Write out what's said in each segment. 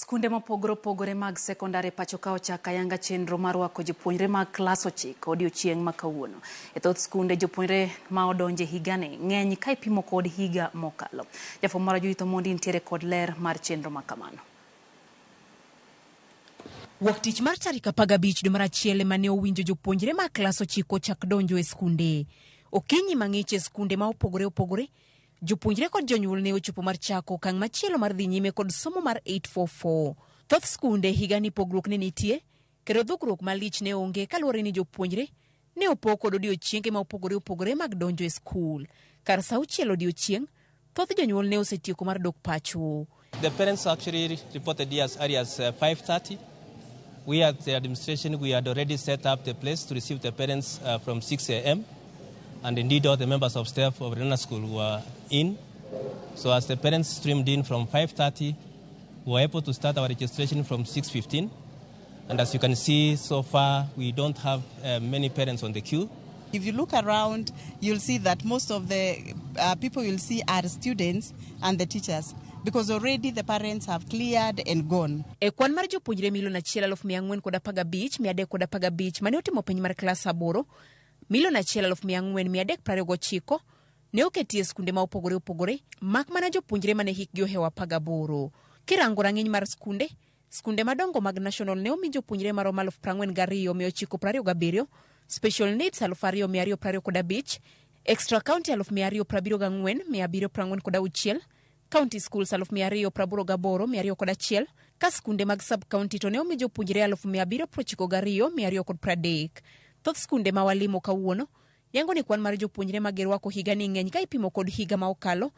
Skunde mopogore opogore mag sekondar e pacho ka ochako ayanga chenro mar rwako jopuonjre mag klas 9 odiochieng' ma kawuono. E thoth skunde jopuonjre ma odonje higani ng'eny ka ipimo kod higa mokalo. Jafwambo marwa Judith Omondi nitiere kod ler mar chenro ma kamano. Wuok tich mar tarik 15 dwe mar achiel ema ne owinjo jopuonjre mag klas 9 chak donjo e skunde. Okinyi mang'ich e skunde ma opogore opogore, jopuonjre kod jonyuol ne ochopo mar chako okang' machielo mar dhi nyime kod somo mar 844. Thoth skunde higani pogruok ne nitie, kendo dhugruok malich ne onge kaluwore ni jopuonjre ne opog kod odiochienge ma opogore opogore mag donjo e skul. Kar sa 6 odiochieng', thoth jonyuol ne osetieko mar dok pacho. The parents actually reported here as early as 5:30. We at the administration, we had already set up the place to receive the parents from 6 a.m. And indeed all the members of staff of Lenana School were in. So as the parents streamed in from 5:30, we were able to start our registration from 6:15. And as you can see, so far, we don't have many parents on the queue. If you look around, you'll see that most of the people you'll see are students and the teachers, because already the parents have cleared and gone. E kwan mar jopuonjre 1,415,315 mane otimo penj mar klas 8, 1,429 ne oketi e skunde ma opogore opogore, mak mana jopuonjre mane hikgi ohewo 18. Kirango rang'iny mar skunde, skunde madongo mag national ne omi jopuonjre maromo 42,927, special needs 2,225, extra county 274,746, county schools 288,201, ka skunde mag sub county to ne omi jopuonjre 792,230. Thoth skunde ma walimo kawuono yango ni kwan mar jopuonjre ma girwako higani ng'eny ka ipimo kod higa ma okalo,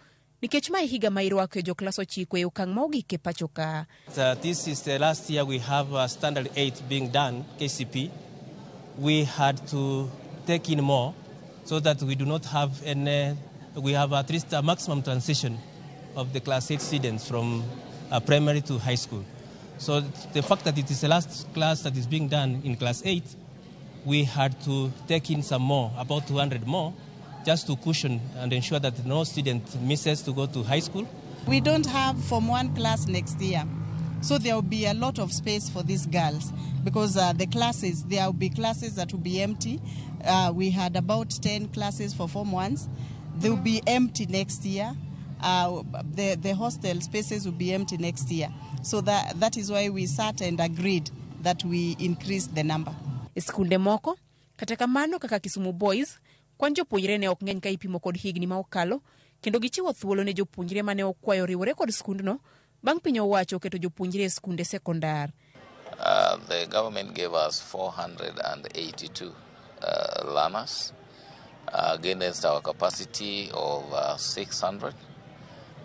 nikech ma e higa ma irwako e joklas 9 e okang' ma ogik e pacho ka. This is the last year we have Standard 8 being done, KCPE. We had to take in more so that we do not have any, we have at least a maximum transition of the class 8 students from primary to high school. So the fact that it is the last class that is being done in class 8, we had to take in some more, about 200 more, just to cushion and ensure that no student misses to go to high school. We don't have Form 1 class next year. So there will be a lot of space for these girls because the classes, there will be classes that will be empty. We had about 10 classes for Form 1s. They will be empty next year. The hostel spaces will be empty next year. So that is why we sat and agreed that we increase the number. E skunde moko, kata kamano kaka Kisumu Boys, kwan jopuonjre ne ok ng'eny ka ipimo kod higni ma okalo, kendo gichiwo thuolo ne jopuonjre mane okwayo riwore kod skundno bang' piny owacho keto jopuonjre e skunde sekondar. The government gave us 482 learners against our capacity of 600.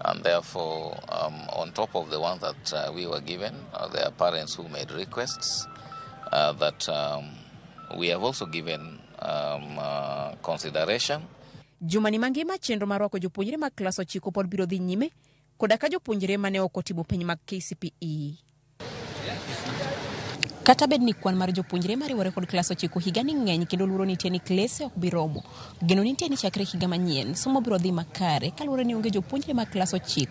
And therefore, on top of the ones that we were given, there are parents who made requests that we have also given consideration. Jumani mangima chenro mar rwako jopuonjre mag klas 9 pod biro dhi nyime koda ka jopuonjre mane ok otimo penj mag KCPE. Kata bed ni kwan mar jopuonjre mariwore kod klas 9 higani ng'eny kendo luoro nitie ni klese ok bi romo. Geno nitie ni chakre higa manyien somo biro dhi makare kaluwore ni onge jopuonjre mag klas 9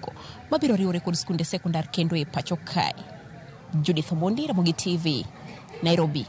mabiro riwore kod skunde sekondar kendo e pacho kae. Judith Omondi, Ramogi TV, Nairobi.